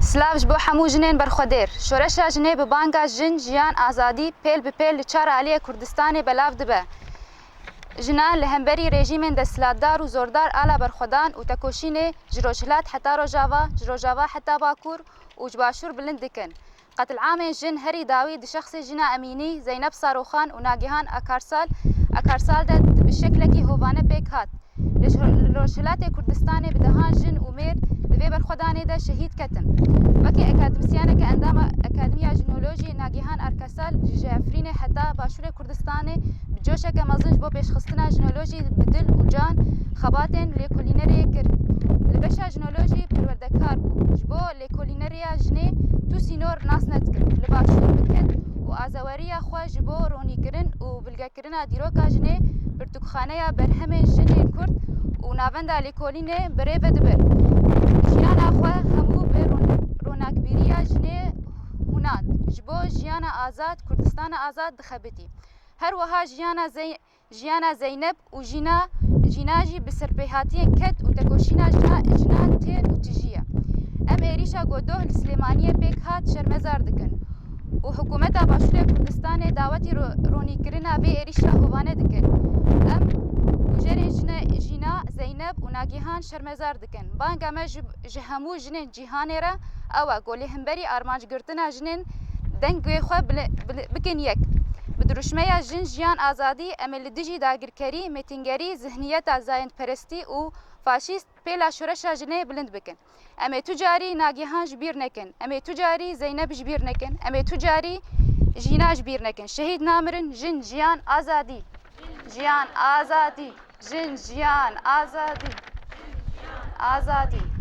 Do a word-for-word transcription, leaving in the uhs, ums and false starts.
Silav ji bo hemû jinên berxwedêr. Şoreşa jinê bi banga jin, jiyan, azadî pêl bi pêl li çar aliyê Kurdistanê belav dibe. Jinan li hemberî rejîmên desthilatdar û zordar ala berxwedan û tekoşînê ji Rojhilat heta Rojava, ji Rojava heta Bakur û ji Başûr bilind dikin. Qetilamên jin herî dawî di şexsê jina Emînî, Zeynep Saroxan û Nagihan Akarsal, Akarsal de bi şeklekî hovane pêk hat. Li Roj-, li Rojhilatê Kurdistanê bi dehan jin û mêr di vê berxwedanê de şehîd ketin. Wekî akademîsyeneke endama Akademiya Jinolojî, Nagihan Akarsal ji Efrînê heta Başûrê Kurdistanê bi coşeke mezin ji bo pêşxistina jinolojî bi dil û can xebatên lêkolîneriyê kir. Li beşa jinolojî perwerdekar bû. Ji bo lêkolîneriya jinê tu sînor nas nedikir. Li Başûr bikir û azeweriya xwe ji bo ronîkirin û bilgekirina dîroka jinê pirtûkxaneya berhemên jinên Kurd û navenda lêkolînê bi rê ve dibir. Jiyana xwe hemû bi ron-, ronakbîriya jinê hûnand. Ji bo jiyana azad, Kurdistana azad dixebitî. Her wiha jiyana Zey-, jiyana Zeynep û jina, jina jî bi serpêhatiyên ked û tekoşîna jina, jinan têr û tijî ye. Em êrîşa ku doh li Silêmaniyê pêk hat şermezar dikin û hikûmeta Başûrê Kurdistanê dawetî ro-, ronîkirina vê êrîşa hovane dikin. Em kujerên jine, jina Zeynep û Nagihan şermezar dikin. Banga me ji, ji hemû jinên cîhanê re ew e ku li hemberî armancgirtina jinên dengê xwe bile-, bile-, bikin yek. Bi dirûşmeya Jin, Jiyan, Azadî em ê li dijî dagirkerî, mêtingerî, zihniyeta zayendperestî û faşîst pêla şoreşa jinê bilind bikin. Em ê tu carî Nagihan ji bîr nekin. Em ê tu carî Zeynep ji bîr nekin. Em ê tu carî jina ji bîr nekin. Şehîd namirin. Jin, jiyan, azadî. Jiyan, azadî. Jin, jiyan, azadî. Azadî.